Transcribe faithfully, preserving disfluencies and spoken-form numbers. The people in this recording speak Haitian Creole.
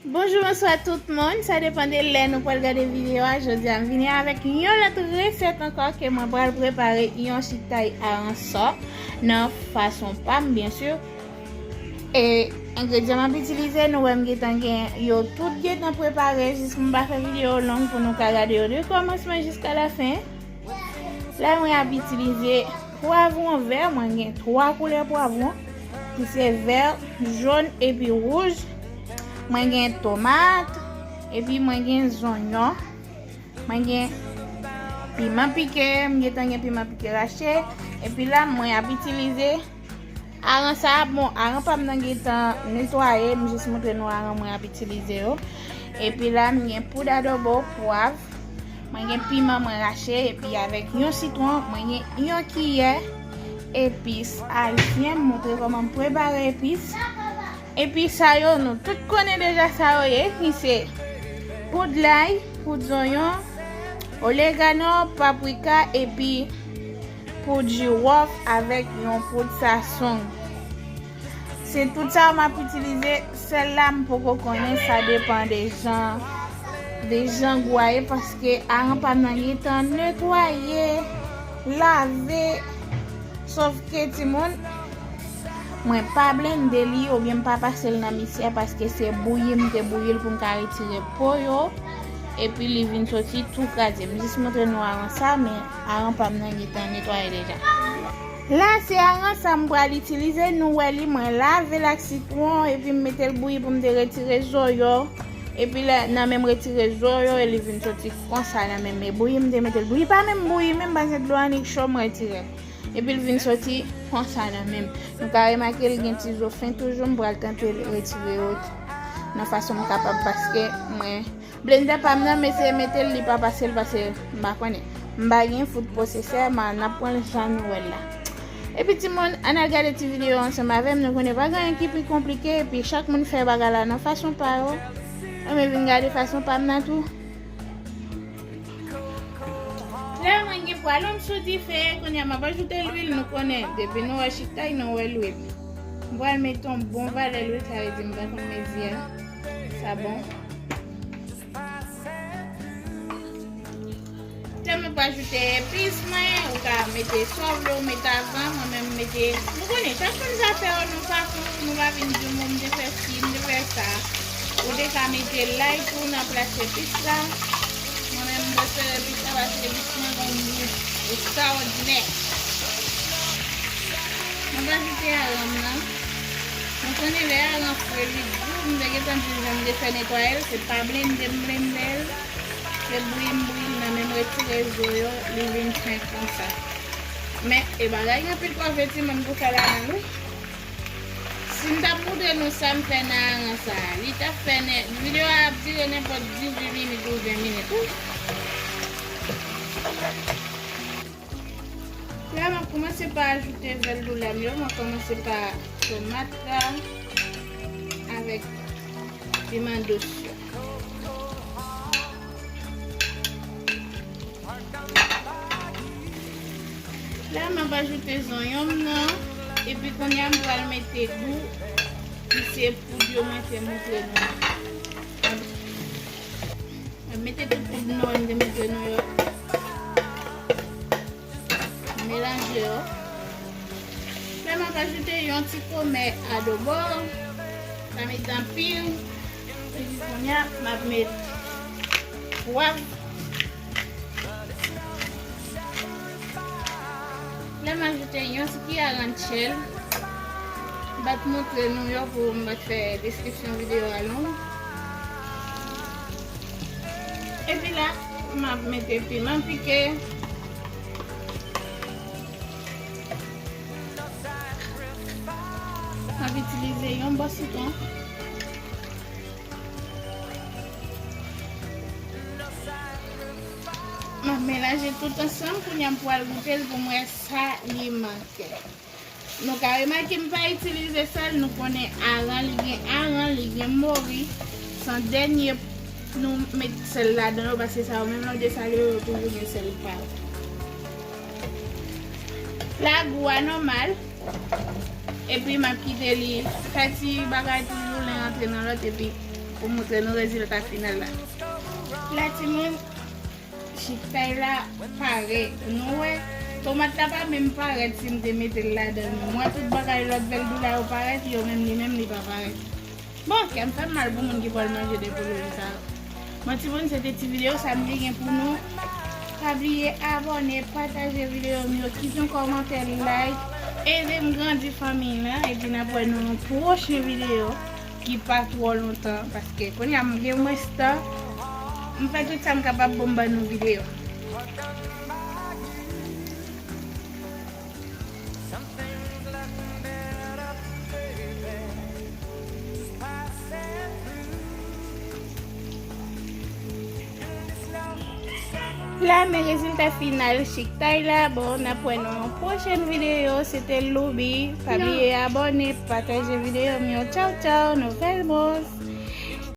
Bonjou, bonswa tout moun. Sa depann de lè nou pral gade videyo a. Jodi a, m vini avèk yon lòt resèt ankò ke mwen pral prepare yon chiktay aransa nan fason pa m, byen si. E engredyan m ap itilize, nou wè m gentan gen yo tout gentan prepare, jis m pa fè videyo long pou nou ka gade yo de kòmansman jiska lafen. La, mwen ap itilize pwavwon vè, mwen gen twa koulè pwavwon, ki se vè, jòn epi wouj. Mwen gen tomat, epi mwen gen zonyon. Mwen gen piman pike, m gentan gen piman pike rache. Epi la, mwen ap itilize aran sa a. Bon, aran pa m nan gentan netwaye, m jis montre nou aran mwen ap itilize yo. Epi la, m gen poud adobo, pwav. Mwen gen piman mwen rache, epi avèk yon sitwon, mwen gen yon kiyè epis ayisyen. M montre kòman m prepare epis. Epi sa yo, nou tout konnen deja sa yo ye, ki se poud lay, poud zonyon, oregano, paprika, epi poud jiwòf avèk yon poud sazon. Se tout sa m ap itilize. Sèl la, m poko konnen, sa depann de jan, de jan gou a ye, paske aran pa m nan gentan netwaye, lave. Sòf ke timoun, mwen pa blende li oubyen m pa pase l nan miksè, paske se bouyi m te bouyi l pou m ka retire po yo. Epi li vin soti tou kraze. M jis montre nou aran sa, men aran pa m nan gentan netwaye deja. La, se aran sa m pral itilize. Nou wè li, mwen lave l ak sitwon, epi m mete l bouyi pou m te retire zo yo. Epi lè, nan men m retire zo yo, e li vin soti konsa nan men m. E bouyi m te mete l bouyi, pa menm bouyi, menm pa gen dlo annik cho, m retire l. Epi l vin soti konsa nan men m. Nou ka remake l gen ti zo fen toujou, m pral tante retire yo nan fason m kapab, paske mwen blendè pa m nan, m eseye mete l, li pa pase l, pase m pa konnen. M pa gen food processor, m a, n ap pran l jan nou wè l la. Epi timoun, ann al gade ti videyo ansanm avè m, nou konnen pa gen anyen ki pi konplike, epi chak moun fè bagay la nan fason pa yo. Ann men vin gade fason pa m nan tou. La, mwen gen pwalon m sou dife, kounye a m ap ajoute lwil, nou konnen, depi nou wè chiktay, nou wè lwil. M pral mete yon bon valè lwil, sa vle di m pa konn mezi a. Sa bon. Lè mwen pa ajoute epis mwen, ou ka mete sa w vle ou mete avan, mwen menm m mete, nou konnen, chak moun zafè yo, nou pa pou, nou pa vin di m, m te fè si, m te fè sa. Ou te ka mete lay tou nan plas epis la. Mwen menm m prefere epis la paske epis mwen gen yon gou ekstraòdinè. Mwen pa ajoute aran m nan. Mwen konnen lè aran fre li gou, m te gentan di l jan m te fè netwaye l, se pa blende m blende l, se bouyi m bouyi l nan men m retire zo yo, li vin fen konsa. Men, e bagay gen anpil pwòf e timoun pou fè ladan l, wi. Si m t ap montre nou sa m fè nan aran sa a, li t ap fè nen, videyo a ap dire nenpòt dizuit minit ou ven minit, wi. La, m ap kòmanse pa ajoute vèl doulè m yo. M ap kòmanse pa tomat la avèk piman dous yo. La, m ap ajoute zonyon m nan. Epi kounye a, m pral mete gou, ki se poud yo mwen te montre nou. M ap mete tout poud nou wè m te mete nou yo. Melanje yo. La, m ap ajoute yon ti komè adobo. Pa met anpil. Epi kounye a, m ap met pwav. La, m ajoute yon ti kiyè ranchèl. M pa t montre nou yo pou m pa t fè deskripsyon videyo a long. Epi la, m ap mete piman pike. M ap itilize yon bò sitwon. M ap melanje tout ansanm. Kounye a, m pral goute l pou m wè sa li manke. Nou ka remake m pa itilize sèl, nou konnen aran, li gen aran, li gen mori. Se an dènye nou met sèl ladan yo, paske sa yo menm lè w desale yo, yo toujou gen sèl pa yo. La, gou a nòmal. Epi m ap kite li fè ti bagay toujou, len antre nan lòt, epi Pou montre nou rezilta final la. La timoun, chiktay la parèt. Nou wè, tomat la pa menm parèt si m te mete l ladan l. M wè tout bagay lòt vèdou la yo parèt, yo menm li menm li pa parèt. Bon, kè m fè m mal pou moun ki pral manje de polo sa yo. Bon timoun, se te ti videyo sa m te gen pou nou. Pa bliye abòne, pataje videyo m yo, kite yon kòmantè, like, ede m grandi fanmiy lan, epi n ap wè nou nan pwochen videyo ki pa twò lontan, paske kounye a m gen mwens tan, m fè tout sa m kapab pou m ban nou videyo. La men rezilta final chiktay la. Bon, n ap wè nan yon pwochèn videyo. Se te Loubi. Pa bliye abòne, pataje videyo m yo. Tchaw, tchaw, nouvèl bons.